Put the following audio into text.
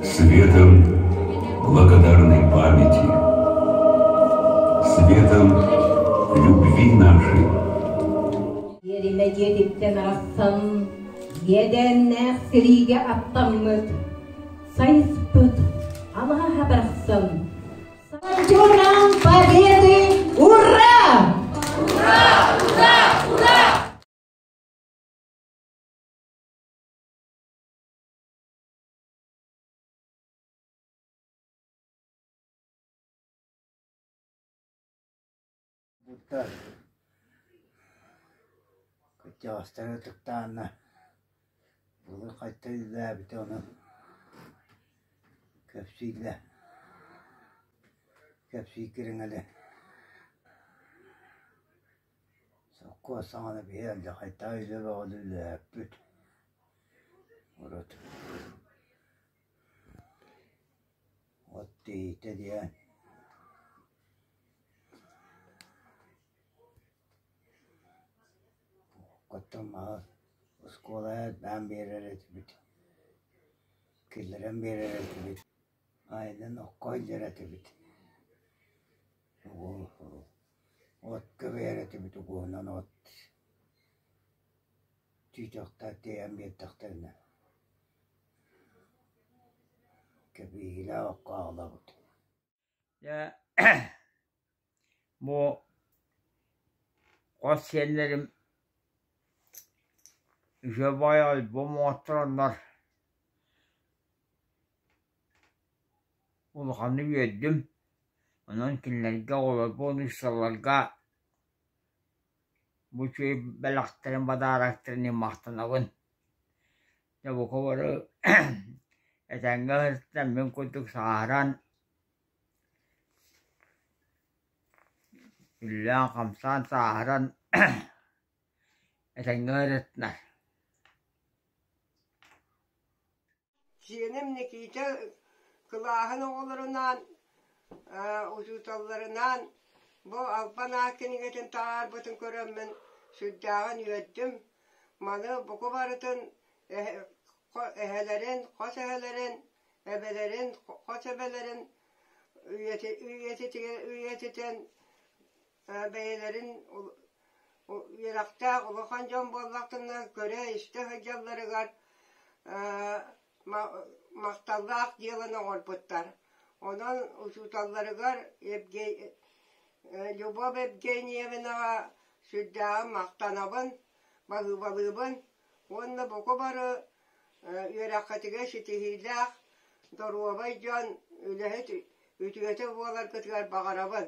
Светом благодарной памяти, светом любви нашей. Иэримэ дьиэтиттэн арахсан, иэдээннээх сэриигэ аттаммыт, сайыспыт алааһа барахсан Волонтерам Победы ура! Ура! Ура! Ура! Буттар кырдьаҕастары ытыктаанна былыр хайта үлэлээбитэ ону кэпсииллэ кэпсии кириҥэлэ сопхуос саҕана биһи алдьархайдаах үлэ бөҕөнү үлэлээппит урут от тиийитэ диэн Оттон маһы оскуола элбээн биэрэр этибит, киллэрэн биэрэр этибит, айанын окко илдьэр этибит, от көбөйөр этибит угуһунан от чыычахтар тиэйэн биэрдэхтэринэ кэбиһиилээх окко аҕалабыт Дьэ бу хос сиэннэрим үчүгэй альбом оҥоттороннор улаханнык үөрдүм. Онон кинилэргэ оҕолорбун ыыссалларга бу үчүгэй бэлэхтэрин, подароктарын иһин махтанабын. Дьэ бука бары этэҥҥэ сылдьан мин курдук сааһыран Үлэлээн-хамсаан сааһыран этэҥҥэ ырытынар Сиэним Никита кылааһын оҕолорунаан, учууталларынаан бу Албан аат кинигэтин таһаарбытын көрөммүн сүрдээҕин үөрдүм. Маны бука барытын эһэлэрин, хос эһэлэрин, эбэлэрин, хос эбэлэрин үйэтитэн бэйэлэрин үөрэхтээх улахан дьон буоллахтарына көрө-истэ сылдьалларыгар махталлаах дьыаланы оҥорбуттар. Онон учууталларыгар Любовь Евгеньевнаҕа сүрдээҕин махтанабын, баһыыбалыыбын уонна бука бары үөрэххитигэр ситиһиилээх, доруобай дьон, үлэһит үтүөтэ буоларгытыгар баҕарабын.